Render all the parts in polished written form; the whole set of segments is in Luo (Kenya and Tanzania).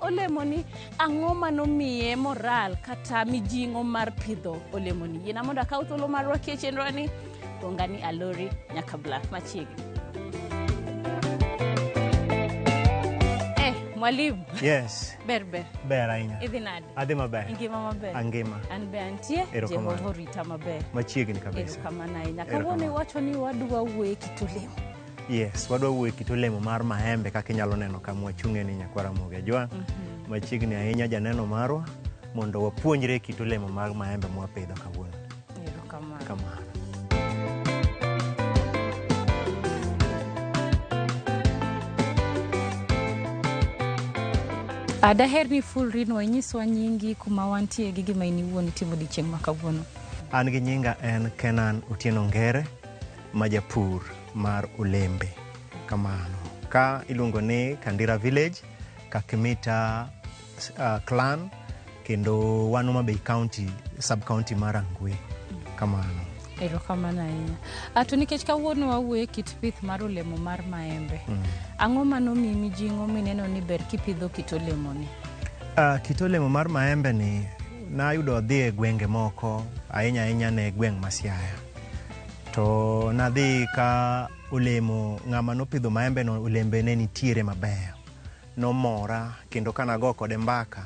olemoni, ang'o manomiye moral kata mijing'o mar pidho olemoni. Yiena mondo akaw thuolo mar rwaki e chenroni. Luonga ni Alori Nyakabla machiegni. Mwalimu. Yes. Ber ber. Ber ahinya. Idhi nade? Adhi maber. Ingima maber? Angima. An be antie. Erokamano. Jehova orita maber. Machiegni kabisa. Erokamano ahinya. Erokamano. Kawuono iwacho ni wadwa wuoye kit olemo. Yes, wadwa wuoyo kit olemo mar maembe kaka inyalo neno kama wachung'e ni nyakwara Ramogi Ajwang'. Machiegni ahinya janeno marwa mondo wapuonjre kit olemo mar maembe mwapidho kawuono. Erokamano. Kamano. Daher ni fulrinwa inyiswa nyingi kuma wantie gi gima in iwuon itimo odiochieng' ma kawuono. An gi nyinga en Kenan Otieno Ngere ma japur mar olembe. Kamano. Ka iluongo ni Kandira Village, Kakimita clan, kendo wan Homa Bay County, sub-county mar Rangwe. Kamano. Erokamano ahinya. To nikech kawuono wawuoyo e kit pith mar olemo mar maembe. Ang'o manomiyi mijing'o mineno ni ber kipidho kit olemoni? Kit olemo mar maembe ni nayudo adhi e gwenge moko, ahinya ahinya ne gweng' ma Siaya. To nadhi ka olemo ng'ama nopidho maembe no olembe ne nitiere mabeyo. Nomora kendo kanago kode mbaka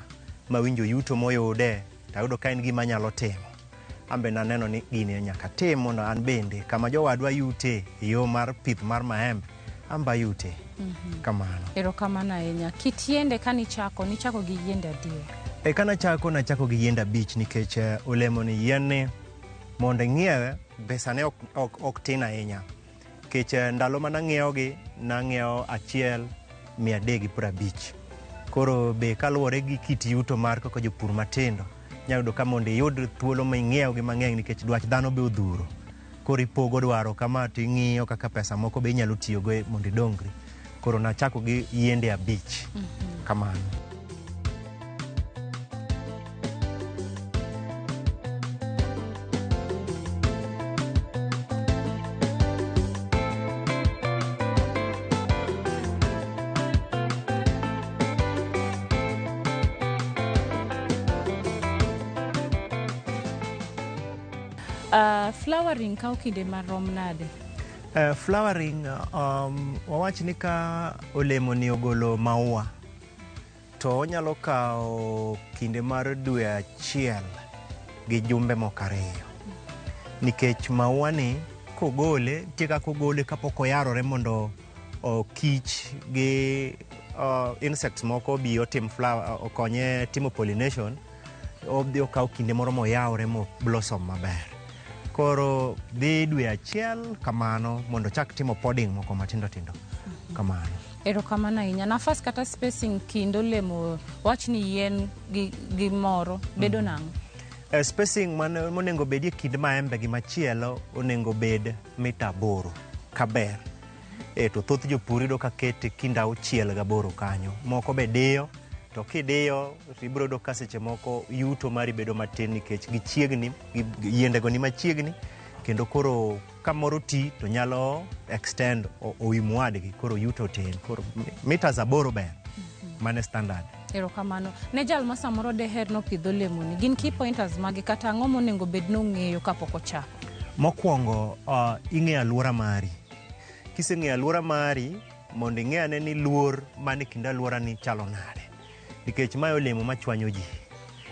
mawinjo yuto moyude tayudo ka en gima anyalo timo. An be naneno ni gini nyaka tim mondo an bende kama jowadwa yute e yo mar pith mar maembe an be ayute. Kamano. Erokamano ahinya. Kit yiende kanichako, nichako gi yiende adier? E kanachako nachako gi yiende 5 nikech olemo ni yien ni mondo ing'iewe pesa ne ok tin ahinya. Nikech ndalo mana ng'iewo gi nang'iewo achiel 350. Koro be kaluwore gi kit yuto mar kaka jopur matindo inyalo yudo ka mondo iyud thuolo ma ing'iew gi mang'eny nikech dwach dhano be odhuro. Koro ipogo dwaro kama to ing'iyo kaka pesa moko be inyalo tiyogo mondo idongri. Koro nachako gi yiende 5. Kamano. Flowering kawo kinde marom nade? Flowering, wawach ni ka olemo ni ogolo maua to onyalo kawo kinde mar dwe 1 gi jumbe moko 2. Nikech maua ni kogole, nitie kaka ogole kapok oyarore mondo kich gi insects moko obi otim flower, okonye timo pollination, odhi okawo kinde moro moyawre mo blossom maber. Koro dhi dwe 1 kamano mondo chak timo podding moko matindo tindo kamano. Erokamano ahinya. Nafas kata spacing kind olemo, wach ni yien gi moro bedo nang'o? Spacing monego bedie kind maembe gi machielo onego bed mita 8 kaber. To thoth jopur yudo ka kete kind 6 gi 8 kanyo. Moko be diyo, to kidiyo to ibiro yudo ka seche moko yuto mari bedo matin nikech gichiegni, yiendego ni machiegni, kendo koro kamoro ti to nyalo extend oim wadgi, koro yuto tin. Koro meters 8 ber, mano e standard. Erokamano. Ne jal ma samoro deher nopidh olemoni, gin key pointers mage kata ang'o monego bed nong'eyo kapok ochako? Mokwongo, ing'eyo alwora mari. Kiseng'eyo alwora mari, mondo ing'e ane ni luor man e kind alwora ni chalo nade. Nikech mae olemo machwanyo ji.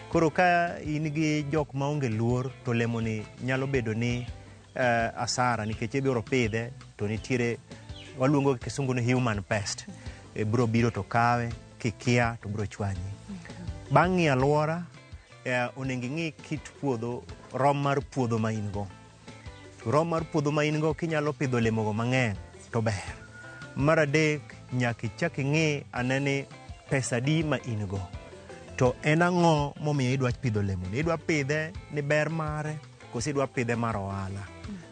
Koro ka in gi jok maonge luor, to olemoni nyalo bedo ni asara nikech ibiro pidhe to nitiere waluongo gi kisungu ni human pest. Biro biro to kawe, kikia to biro chwanyi. Bang' ng'iyo alwora, onego ing'i kit puodho, rom mar puodho ma in go. Rom mar puodho ma in go kinyalo pidho olemogo mang'eny to ber. Mar adek, nyaka ichak ing'i ane ni pesa adi ma in go. To en ang'o momiyo idwa pidho olemoni? Idwa pidhe ni ber mare koso idwa pidhe mar ohala?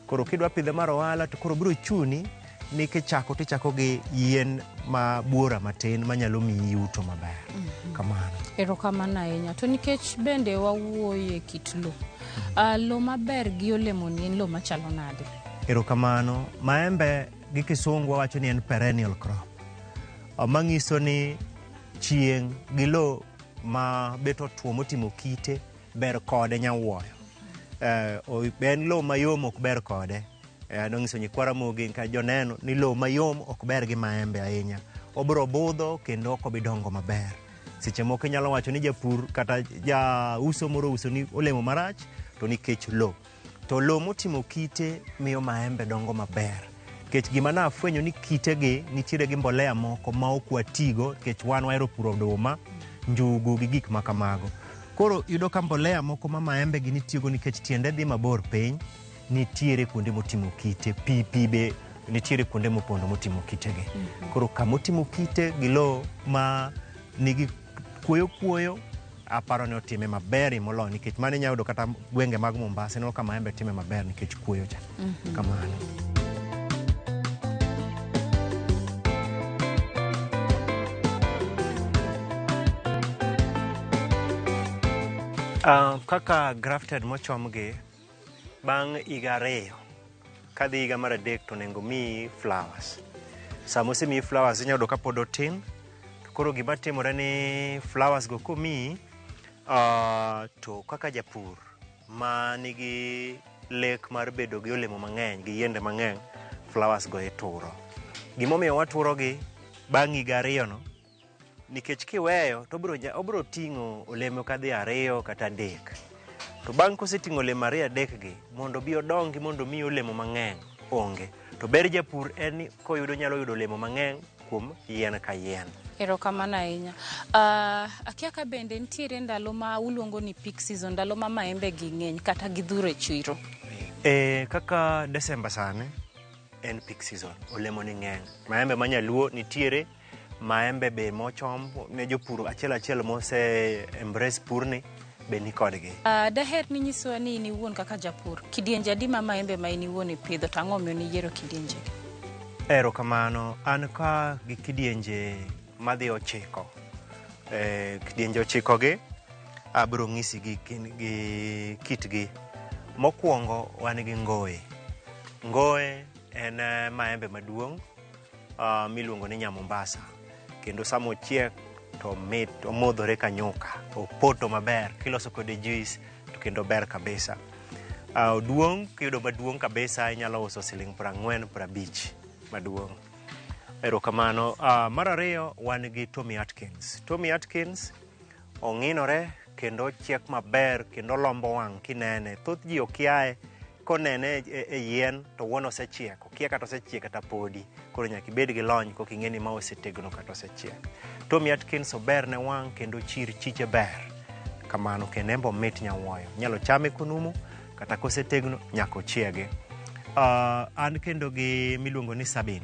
Koro kidwa pidhe mar ohala to koro biro chuni ni kichako tichako gi yien ma buora matin manyalo miyi yuto maber. Kamano. Erokamano ahinya. To nikech bende wawuoye kit lo, lo maber gi olemoni en lo machalo nade? Erokamano. Maembe gi kisungu wawacho ni en perennial crop. Manyiso ni Chieng' gi lo ma bet otuo motimo kite ber kode nyawuoyo. En lo mayom ok ber kode. Nonyiso nyikwa Ramogi ka joneno ni lo mayom ok ber gi maembe ahinya. Obiro budho kendo ok obi dongo maber. Seche moko inyalo wacho ni japur kata jauso moro ouso ni olemo marach to nikech lo. To lo motimo kite miyo maembe dongo maber. Nikech gima nafwenyo ni kitegi nitiere gi mbolea moko ma ok watigo nikech wan wahero puro oduma, njugu gi gik ma kamago. Koro iyudo ka mbolea moko ma maembe gi nitiyogo nikech tiende dhi mabor piny, nitiere kuonde motimo kite, pi pi be nitiere kuonde mopondo motimo kitegi. Koro kamotimo kite gi lo ma nigi kuoyo kuoyo aparo ni otime maber moloyo nikech mano inyalo yudo kata gwenge mag Mombasa ineno ka maembe time maber nikech kuoyo cha. Kamano. Kaka grafted mochomgi bang' higa 2 kadhi higa mar 3 to onego miyi flowers. Sama osemiyi flowers inyalo yudo ka pod otin. Koro gima timore ni flowers go komiyi to kaka japur ma nigi lek mar bedo gi olemo mang'eny gi yiende mang'eny, flowers go ituro. Gimomiyo waturo gi bang' higa 2 no, nikech kiweyo to obiro ting'o olemo kadhi 2 kata 3. To bang' koseting'o olemo 2 3 gi, mondo bi odongi mondo omiyi olemo mang'eny onge. To ber japur en ni koyudo nyalo yudo olemo mang'eny kuom yien ka yien. Erokamano ahinya. Akia ka bende nitiere ndalo ma uluongo ni peak season, ndalo ma maembe gi ng'eny kata gidhuro e chiro. Kaka Desemba sani en peak season, olemo ni ng'eny. Maembe ma nyaluo nitiere, maembe be mochom ne jopur achiel achiel mose embrace purni be ni kodgi. Daher ni nyiswa ni in iwuon kaka japur, kidienje adi ma maembe ma in iwuon ipidho to ang'o omiyo niyiero kidienje gi? Erokamano, an ka gi kidienje madhi 9. Kidienje 9 gi abiro ng'isi gi kitgi. Mokwongo wan gi ngoe. Ngoe en maembe maduong' miluongo ni Nyamombasa. Kendo sama ochiek to mit, omodhore ka nyuka, opoto maber, kiloso kode juice to kendo ber kabisa. Oduong', kiyudo maduong' kabisa inyalo uso siling 40 50 maduong'. Erokamano. Mar ariyo wan gi Tommy Atkins. Tommy Atkins ong'inore kendo ochiek maber kendo lombo wang' kinene. Thoth ji okiaye, konene e yien to wuon osechiek, okia kata osechiek kata podi. Koro nyaka ibed gi lony koka ing'e ni ma osetegno kata osechiek. Tommy Atkins ober ne wang' kendo chir chiche ber. Kamano kendo en be omit nyawuoyo. Inyalo chame konumu kata kosetegno nyaka ochiege. An kendo gi miluongo ni Sabin.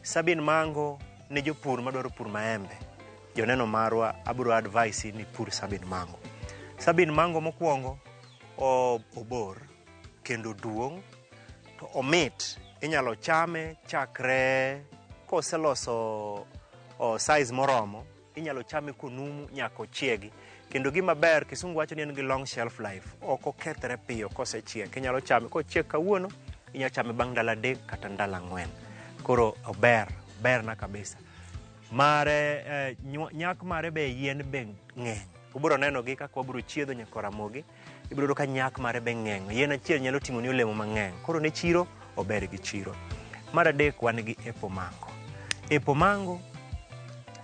Sabin mango ne jopur madwaro pur maembe. Joneno marwa abiro advise ni pur Sabin mango. Sabin mango mokwongo obor kendo duong' to omit. Inyalo chame chakre koseloso size moromo, inyalo chame konumu nyaka ochiegi. Kendo gima ber, kisungu wacho ni en gi long shelf life, ok okethre piyo kosechiek. Inyalo chame kochiek kawuono, inyalo chame bang' ndalo 3 kata ndalo 4. Koro ober, berna kabisa. Mare, nyak mare be yien be ng'eny. Ubiro neno gi kaka wabiro chiedho nyaka Ramogi. Ibiro yudo ka nyak mare be ng'eny. Yien achiel nyalo ting'o ni olemo mang'eny. Koro ne chiro, ober gi chiro. Mar adek wan gi apple mango. Apple mango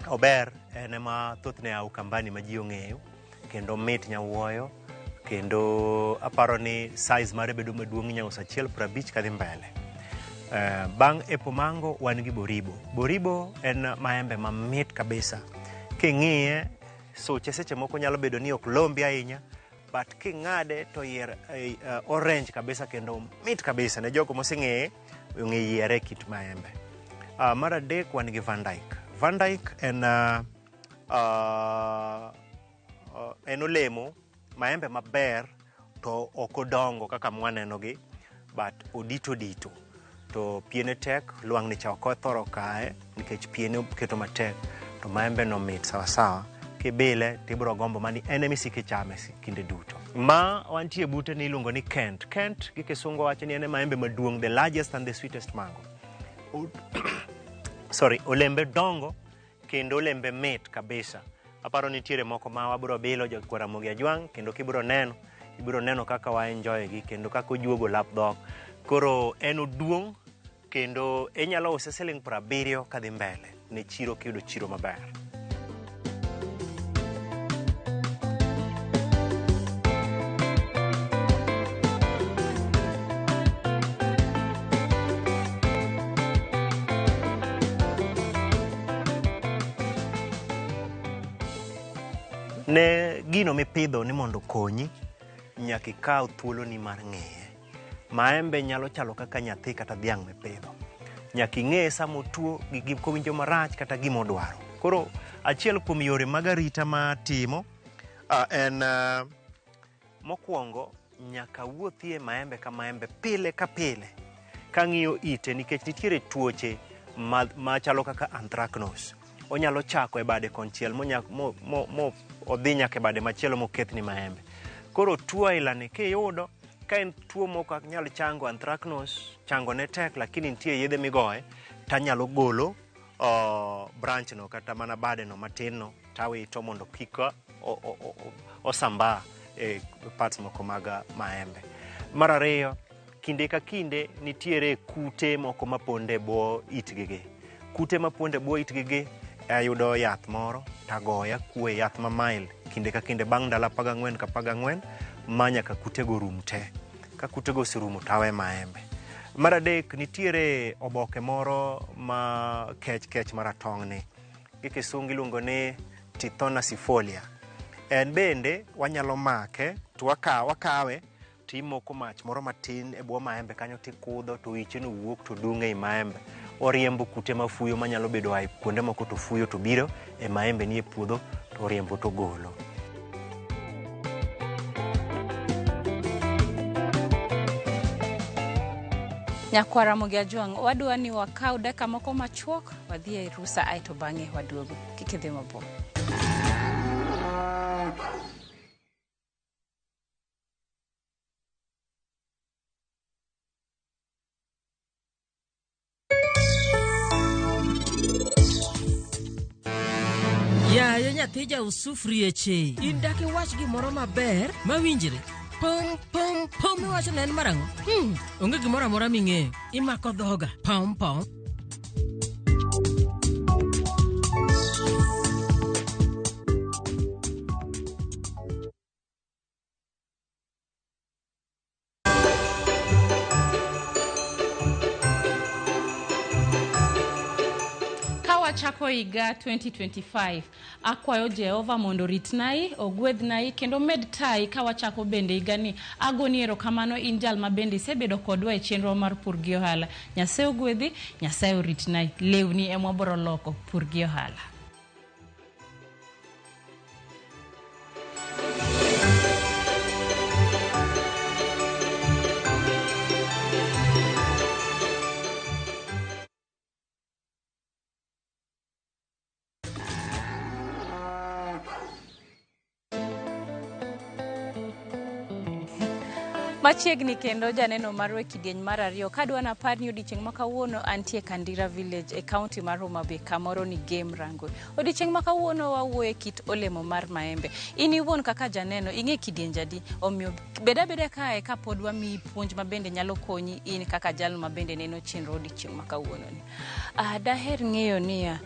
ober, en ema thothne a Ukambani ma ji ong'eyo, kendo mit nyawuoyo, kendo aparo ni size mare bedo maduong' inyalo uso 1 50 kadhi mbele. Bang' apple mango wan gi boribo. Boribo en maembe mamit kabisa. King'iye, suche seche moko nyalo bedo ni ok lombi ahinya, but king'ade to yier orange kabisa kendo mit kabisa ne jogo moseng'eye, ong'e yiere kit maembe. Mar adek wan gi Van Dyke. Van Dyke en olemo maembe maber to ok odongo kaka mwaneno gi, but odito dito. To piene tek, lwang'ni cha ok othoro kaye nikech piene oketo matek, to maembe no mit sawasawa. Kibile tibiro gombo mani en ema isiko ichame kinde duto. Ma wantie bute ni iluongo ni Kent. Kent gi kisungu wacho ni en maembe maduong', the largest and the sweetest mango. Sorry, olembe dongo Kendo olembe mit kabisa. Aparo nitiere moko ma wabiro bilo jokwa Ramogi Ajwang', kendo kibiro neno, ibiro neno kaka wa enjoy gi kendo kaka ojuogo lap dhok. Koro en oduong' kendo inyalo use siling 70 kadhi mbele ne chiro kiyudo chiro maber. Ne gino mipidho ni mondo okonyi, nyaka ikaw thuoloni mar ng'iye. Maembe nyalo chalo kaka nyathi kata dhiang' mipidho. Nyaka ing'e sama otuo gi gik kowinjo marach kata gima odwaro. Koro achiel kuom yore mag arita ma atimo en mokwongo nyaka awuothie maembe ka maembe pile ka pile kang'iyo ite nikech nitiere tuoche machalo kaka anthracnose. Onyalo chako e bade konchiel mo odhi nyaka e bade machielo mokethni maembe. Koro tuo ailani kiyudo, ka en tuo mok nyal chango anthracnose, chango ne tek lakini nitie yedhe migoye, tanyalo golo branch no kata mana bade no matin no tawito mondo kik osamba e parts moko mag maembe. Mar ariyo, kinde ka kinde nitiere kute moko mapondo e bwo itgi gi. Kute mapondo e bwo itgi gi, ayudo yath moro tagoyo, akuoye yath ma mild kinde ka kinde bang' ndalo 14 ka 14 ma nyaka kutego rum te. Ka kutego oserumo tawe maembe. Mar adek, nitiere oboke moro ma kech kech maratong' ni. Gi kisungu iluongo ni Tithonasifolia. En bende wanyalo make to wakawe timoko mach moro matin e bwo maembe kanyo tikudho to iche no wuok to dung' ei maembe. Oriembo kute mafuyo manyalo bedo ae kuonde moko to fuyo to biro e maembe ni e puodho to oriembo to golo. Nyakwar Ramogi Ajwang', wadwa ni wakaw dakika moko machuok, wadhi e rusa aeto bang'e waduogo. Kik idhi mabor. Yaye nyathi jausufrieche, in dak iwach gimoro maber mawinjre. Pom pom pom iwacho ne en marang'o? Onge gimoro amora ming'eyo. Imako dhoga. Pom pom. Ka wachako higa 2025, akwayo Jehova mondo oritnai, ogwedhnai kendo med tai ka wachako bende higani. Agoni erokamano in jal ma bende isebedo kodwa e chenro mar pur gi ohala. Nyasaye ogwedhi, Nyasaye oritnai. Lewni ema wabiro loko pur gi ohala. Machiegni kendo janeno marwa e kidieny mar ariyo kadwa napar ni odiochieng' ma kawuono antie Kandira Village e kaunti mar Homa Bay kamoro ni Game Rangwe. Odiochieng' ma kawuono wawuoye kit olemo mar maembe. In iwuon kaka janeno ing'e kidienje adi? Omiyo bed abeda kae kapod wamiyi puonj mabende nyalo konyi in kaka jalno mabende neno chenro odiochieng' ma kawuono ni. Daher ng'eyo niya,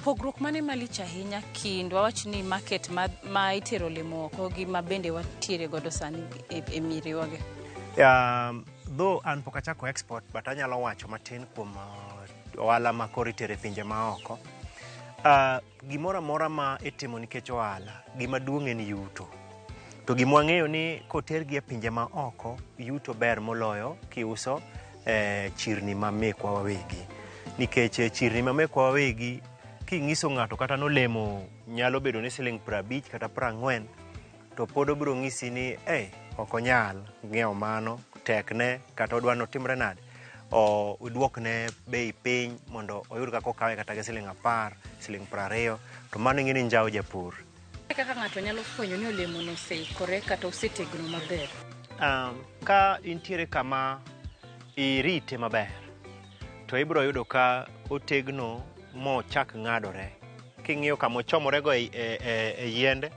pogruok mane malich ahinya kind wawach ni market ma itero olemo oko gi ma bende watiere godo sani e mierewagi? Though an pok achako export, but anyalo wacho matin kuom ohala ma koro itere pinje maoko. Gimoro amora ma itimo nikech ohala, gima duong' en yuto. To gima wang'eyo ni kotergi e pinje maoko, yuto ber moloyo kiuso chirni ma mekwa wawegi. Nikech chirni ma mekwa wawegi, king'iso ng'ato kata nolemo nyalo bedo ni siling 50 kata 40, to pod obiro ng'isi ni ok onyal ng'iewo mano, tekne kata odwa notimre nade. Oduokne bei piny mondo oyud kaka okawe kata gi siling 10, siling 20, to mano ing'e ni njawo japur. Kaka ng'ato nyalo fwenyo ni olemo no oseikore kata osetegno maber? Ka intiere kama irite maber, to ibiro yudo ka otegno mochak ng'adore. King'iyo kama ochomorego e yiende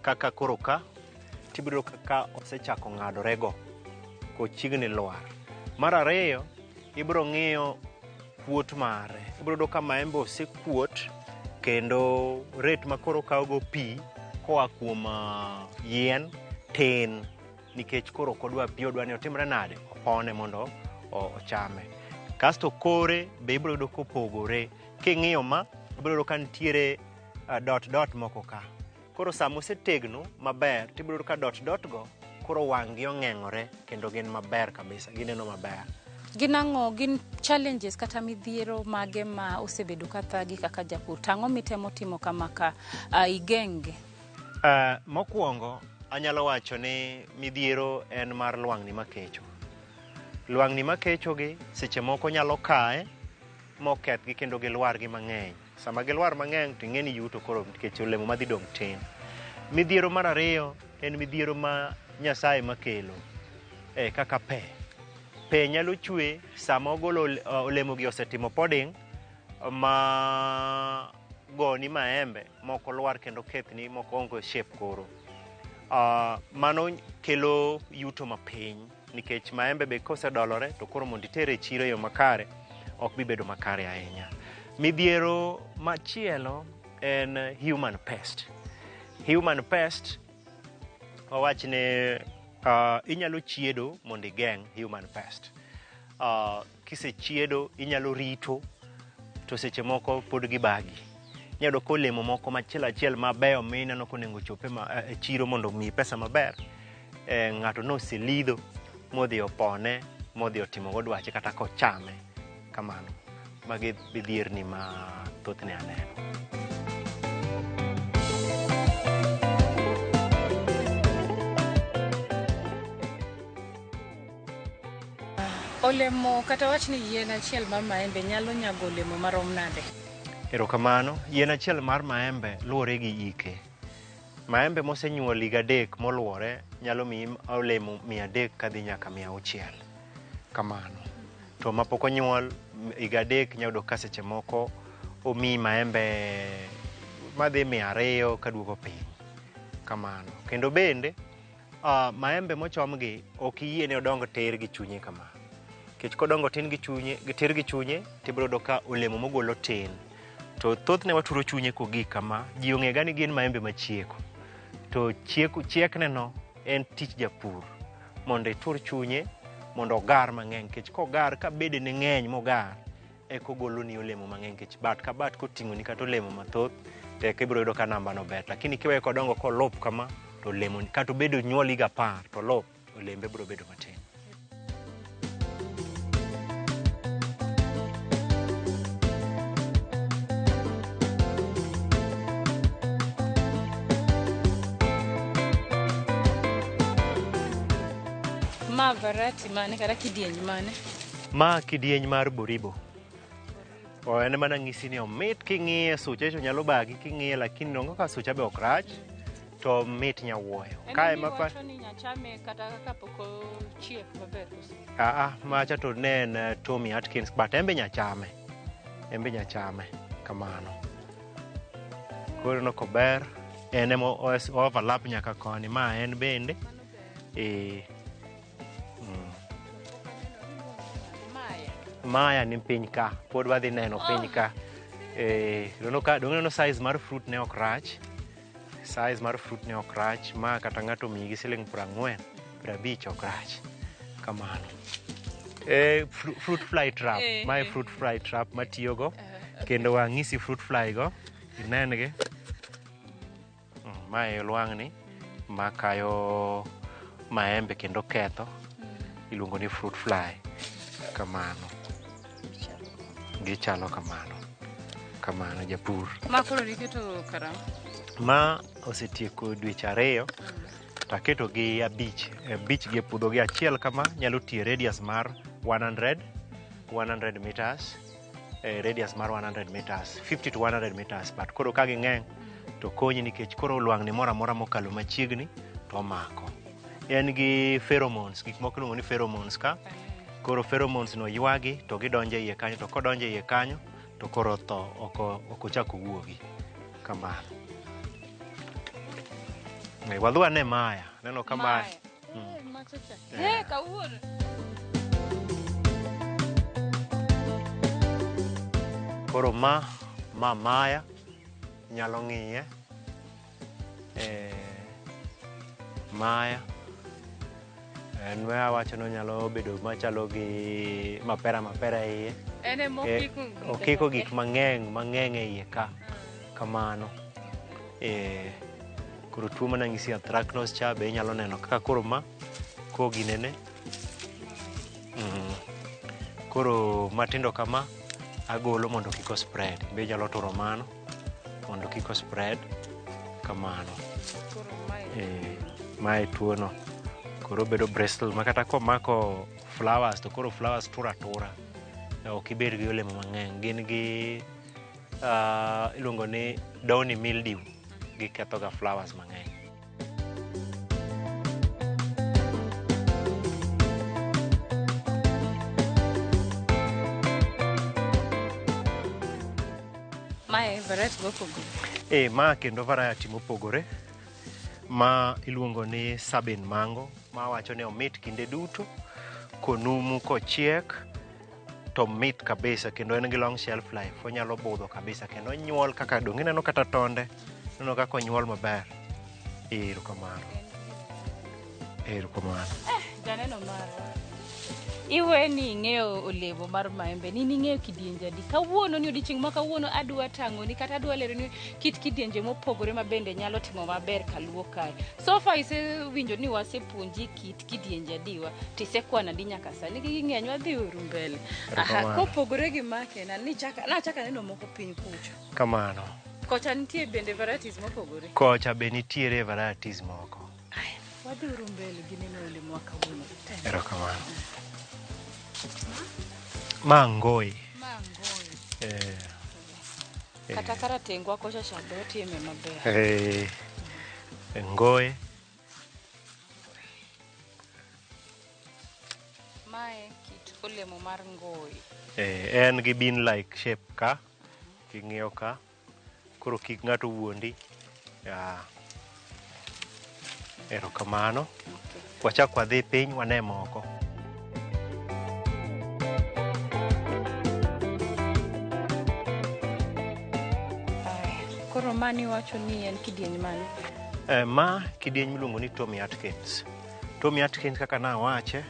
kaka koro ka, tibiro yudo ka osechako ng'adorego kochiegni lwar. Mar ariyo, ibiro ng'iyo kuot mare. Ibiro yudo ka maembe osekuot kendo rate ma koro okawogo pi koa kuom yien tin nikech koro ok odwa pi, odwa ni otimre nade? Opone mondo ochame. Kasto kore be ibiro yudo kopogore. King'iyo ma, ibiro yudo ka nitiere dot dot moko ka. Koro sama osetegno maber, tibiro yudo ka dot dot go koro wang' gi ong'eng'ore kendo gin maber kabisa, gineno maber. Gin ang'o, gin challenges kata midhiero mage ma osebedo ka thagi kaka japur? To ang'o mitemo timo kama ka igeng'gi? Mokwongo anyalo wacho ni midhiero en mar lwang'ni makecho. Lwang'ni makecho gi seche moko nyalo kaye mokethgi kendo gilwar gi mang'eny. Sama gilwar mang'eny to ing'e ni yuto koro nikech olemo madhi dong' tin. Midhiero mar ariyo en midhiero ma Nyasaye makelo kaka pe. Pe nyalo chwe sama ogolo olemo gi osetimo podding ma goni maembe moko lwar kendo kethni moko onge shape koro. Mano kelo yuto mapiny nikech maembe be kosedolore to koro mondo itere e chiro e yo makare ok bi bedo makare ahinya. Midhiero machielo en human pest. Human pest wawach ni inyalo chiedo mondo igeng' human pest. Kisechiedo inyalo rito to seche moko pod gibagi. Inyalo yudo ka olemo moko machiel achiel mabeyo mineno konego ochop e chiro mondo omiyi pesa maber, ng'ato noselidho modhi opone modhi otimogo dwache kata kochame kamano. Magi midhierni ma thothne aneno. Olemo kata wach ni yien achiel mar maembe nyalo nyago olemo marom nade? Erokamano. Yien achiel mar maembe luwore gi hike. Maembe mosenyuol higa 3 moluwore nyalo miyi olemo 300 kadhi nyaka 600. Kamano. To mapok onyuol higa 3 inyalo yudo ka seche moko omiyi maembe madhi 200 kaduogo piny. Kamano. Kendo bende maembe mochom gi ok iyie ni odong tir gi chunye kama. Nikech kodongo tin gi chunye, tir gi chunye, tibiro yudo ka olemo mogolo tin. To thothne waturo chunye kogik kama, ji ong'e ga ni gin maembe machieko. To chieko, chiekne no en tich japur. Mondo itur chunye, mondo ogar mang'eny. Nikech kogar, ka bedene ng'eny mogar, eka ogoloni olemo mang'eny. Nikech bat ka bat koting'oni kata olemo mathoth, to eka ibiro yudo ka namba no ber. Lakini kiweye kodongo kolup kama, to olemo kata obedo onyuol higa 10, to olup, olembe biro bedo matin. Ma variety mane kata kidieny mane? Ma kidieny mar Boribo. O en mana ng'isi ni omit king'iye suche to nyalo bagi king'iye lakini dongo ka sucha be ok rach to mit nyawuoyo. Kae ma pa ni nyachame kata kapok ochiek maber koso? Aa, macha to ne en Tommy Atkins but en be nyachame. En be nyachame kamano. Koro ineno kober en ema overlap nyaka koni ma en bende. Maya. Maya ni piny ka, pod wadhi neno piny ka. Dong ineno size mar fruit ne ok rach. Size mar fruit ne ok rach, ma kata ng'ato omiyi gi siling 40, 50 ok rach. Kamano. Fruit fly trap, mae fruit fly trap matiyogo. Kendo wang'isi fruit fly go, inen gi. Mae lwang'ni makayo maembe kendo ketho. Iluongo ni fruit fly. Kamano. Gichalo kamano. Kamano japur. Ma koro niketo karang'o? Ma osetieko dweche 2 to aketo gi abich. Abich gi e puodho gi achiel kama nyalo tiyo radius mar 100 meters. Radius mar 100 meters, 50 to 100 meters. But koro ka ging'eny to konyi nikech koro lwang'ni moro amora mokalo machiegni to omako. En gi pheromones, gik moko iluongo ni pheromones ka. Koro pheromones no ywagi to gidonjo e iye kanyo to kodonjo e iye kanyo to koro otho ok ochak owuogi kamano. Wadhi ane maya, aneno ka maya. Kawuono. Koro ma maya nyalo ng'iye. Maya en awacho ni onyalo bedo machalo gi mapera e iye. En ema okiko gik mang'eny e iye ka kamano. Koro tuo mana ng'isi anthracnose cha be inyalo neno kaka koro ma koginene. Koro matindo kama agolo mondo kik o spread. Be inyalo turo mano mondo kik o spread kamano. Mae tuo no. Koro bedo bristle ma kata komako flowers to koro flowers tur atura. Ok ibed gi olemo mang'eny. Gin gi iluongo ni downy mildew. Giketho ga flowers mang'eny. Mae variety mopogore. Ma kendo variety mopogore. Ma iluongo ni Sabin mango, ma wacho ni omit kinde duto, konumu kochiek to mit kabisa kendo en gi long shelf life, onyalo budho kabisa kendo onyuol kaka dong' ineno kata tonde, ineno kaka onyuol maber. Erokamano. Erokamano. Janeno marwa. Iwe ni ing'eyo olemo mar maembe, ni ing'eyo kidienje adi. Kawuono ni odiochieng' ma kawuono adwa tang'oni kata adwa leroni kit kidienje mopogore ma bende nyalo timo maber kaluo kae. So far isewinjo ni wasepuonji kit kidienje adiwa, tisekwano adi nyaka sani, gigi ng'eny wadhi uru mbele. Aha, kopogore gi makena, nachaka neno moko piny kucho. Kamano. Kocha nitie bende varieties mopogore. Kocha be nitiere varieties moko. Aya, wadhi uru mbele gi neno olemo wa kawuono. Erokamano. Ma ngoi. Ma ngoi. Kata karatengwa kocha cha be otime maber. Ngoi. Mae kit olemo mar ngoi. En gi bean like shape ka. King'iyo ka. Koro kik ng'ato wuondi. Erokamano. Wachak wadhi piny wane moko. Koro mani wacho ni en kidieny mane? Ma kidieny miluongo ni Tommy Atkins. Tommy Atkins kaka nawache,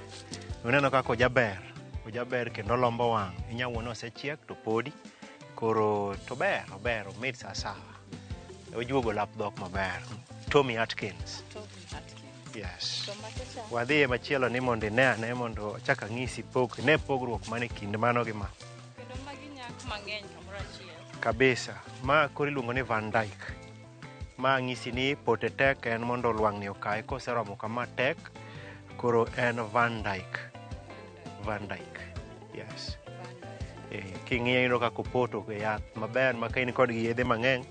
uneno kaka ojaber. Ojaber kendo olombo wang'. Inya wuono osechiek to podi. Koro to ber, ober, omit sawasawa. Ojuogo lap dhok maber. Tommy Atkins. Tommy Atkins. Yes. Wadhi e machielo ni mondo ine ane mondo achak ang'isi ne pogruok mane kind mano gi ma. Kendo magi nyak mang'eny kamoro achiel. Kabisa. Ma koro iluongo ni Van Dyke. Ma ng'isi ni pote tek en mondo lwang'ni okaye koseromo kama tek, koro en Van Dyke. Van Dyke. Yes. King'iyo iyudo kaka opoto e yath maber ma ka in kod gi yedhe mang'eny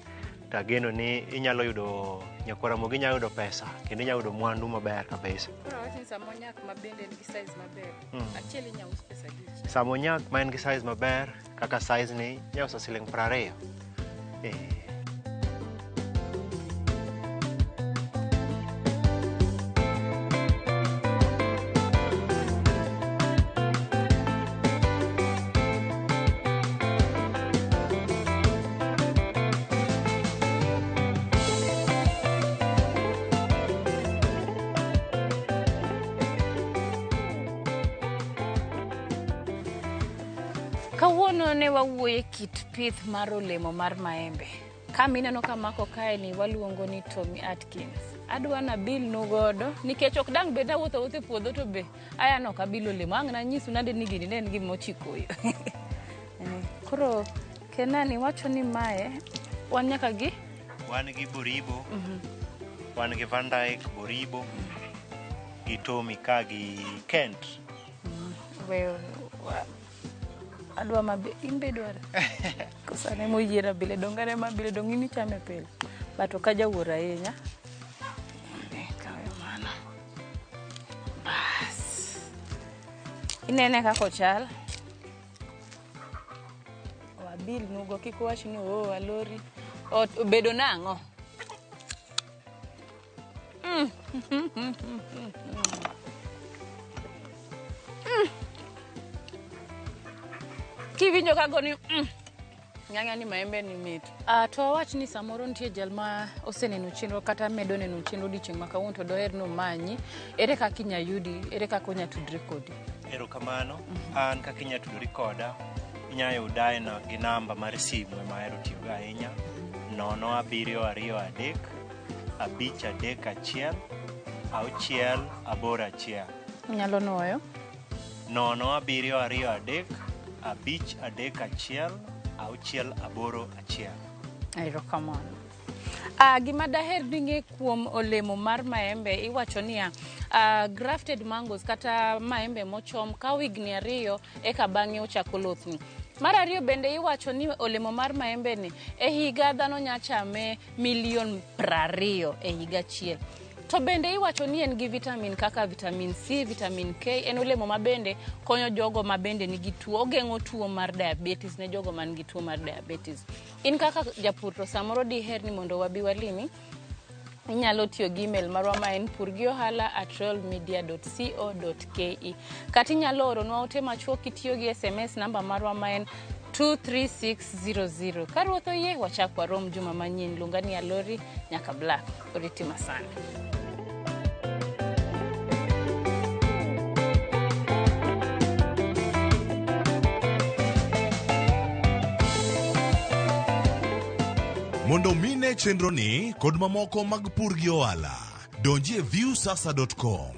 to ageno ni inyalo yudo nyakwar Ramogi inyalo yudo pesa kendo inyalo yudo mwandu maber kabisa. Koro awach ni sama onyak ma bende en gi size maber, achiel inyalo us pesa adi? Sama onyak ma en gi size maber kaka size ni inyalo uso siling 20. Kawuono ne wawuoye kit pith mar olemo mar maembe. Kama ineno kamako kae ni waluongo ni Tommy Atkins. Adwa nabil nu godo nikech ok dang' bed awuotho awuotha e puodho to be aya nok abilo olemo. Ang' nanyisu nade ni gini ne en gima ochikoyo. Koro Kenani wacho ni mae wan nyaka gi? Wan gi Boribo, wan gi Van Dyke, Boribo, gi Tommy ka gi Kent. Adwa mabe in be dwaro. Kosane moyiera pile dong' ane mabile dong' in ichame pile. But ok ajawuor ahinya. Kawe mano. Bas. Inene kaka ochal. abil nugo kik uwach ni oo alori obedo nang'o. Kiwinjo kago ni ng'ang'a ni maembe ni mit. To wawach ni samoro nitie jal ma oseneno chenro kata medo neno chenro odiochieng' ma kawuono to doher ni omanyi. Ere kaka inya yudi? Ere kaka onya tudre kodi? Erokamano. An kaka inya tudori koda, inya yuda gi namba mar simu ema ahero tiyogo ahinya. 0723 531 681. Inyalo nuoyo? 0723 531 681. Erokamano. Gima daher ni ng'e kuom olemo mar maembe iwacho niya, grafted mangoes kata maembe mochom kawo higni 2 eka bang'e ochako lothni. Mar ariyo bende iwacho ni olemo mar maembe ni e higa dhano nya chame milion 20 e higa achiel. To bende iwacho ni en gi vitamin kaka vitamin C, vitamin K, en olemo ma bende konyo jogo ma bende nigi tuo, ogeng'o tuo mar diabetes ne jogo man gi tuo mar diabetes. In kaka japur to samoro diher ni mondo wabi walimi, inyalo tiyo gi email marwa ma en purgiohala@royalmedia.co.ke kata inyalo oronwa ote machuok kitiyo gi SMS namba marwa ma en 23600. Ka Ruoth oyie, wachak warom juma manyien. Luonga ni Alori nyaka Black. Oriti masani. Mondo mine chenro ni kod mamoko mag pur gi ohala, donji e viewsasa.com.